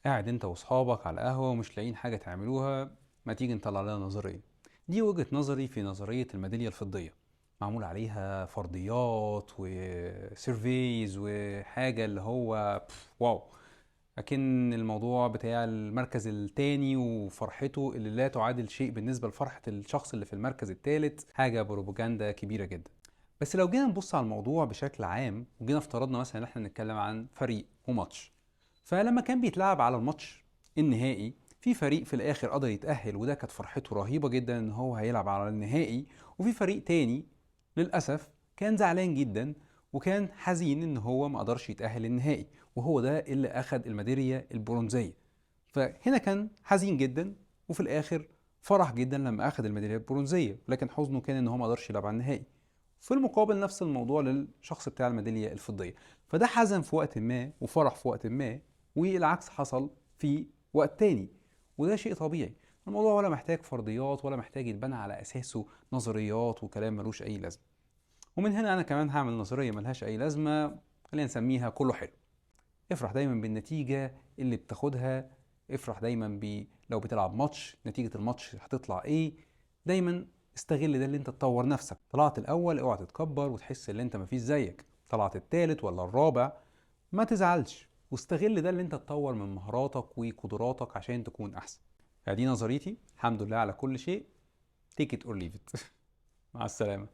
قاعد انت واصحابك على قهوة ومش لاقيين حاجة تعملوها، ما تيجي نطلع لنا نظرية. دي وجهة نظري في نظرية الميدالية الفضية، معمول عليها فرضيات و surveys وحاجة اللي هو wow. لكن الموضوع بتاع المركز الثاني وفرحته اللي لا تعادل شيء بالنسبة لفرحة الشخص اللي في المركز الثالث، حاجة بروباجندا كبيرة جدا. بس لو جينا نبص على الموضوع بشكل عام وجينا افترضنا مثلا ان احنا نتكلم عن فريق وماتش، فلما كان بيتلعب على الماتش النهائي في فريق في الاخر قدر يتأهل وده كانت فرحته رهيبة جدا ان هو هيلعب على النهائي، وفي فريق تاني للأسف كان زعلان جدا وكان حزين ان هو ما قدرش يتأهل النهائي، وهو ده اللي اخد الميدالية البرونزية. فهنا كان حزين جدا وفي الاخر فرح جدا لما اخد الميدالية البرونزية، لكن حزنه كان ان هو ما قدرش يلعب على النهائي. في المقابل نفس الموضوع للشخص بتاع الميدالية الفضية، فده حزن في وقت ما وفرح في وقت ما، والعكس حصل في وقت تاني، وده شيء طبيعي. الموضوع ولا محتاج فرضيات ولا محتاج يتبنى على اساسه نظريات وكلام ملوش اي لازمه. ومن هنا انا كمان هعمل نظرية ملهاش اي لازمه، خلينا نسميها كله حلو. افرح دايما بالنتيجة اللي بتاخدها، افرح دايما لو بتلعب ماتش نتيجة الماتش هتطلع ايه، دايما استغل ده اللي انت تطور نفسك. طلعت الاول اوعى تتكبر وتحس ان انت مفيش زيك، طلعت التالت ولا الرابع ما تزعلش، واستغل ده اللي انت تطور من مهاراتك وقدراتك عشان تكون احسن. فدي نظريتي، الحمد لله على كل شيء، take it or leave it. مع السلامة.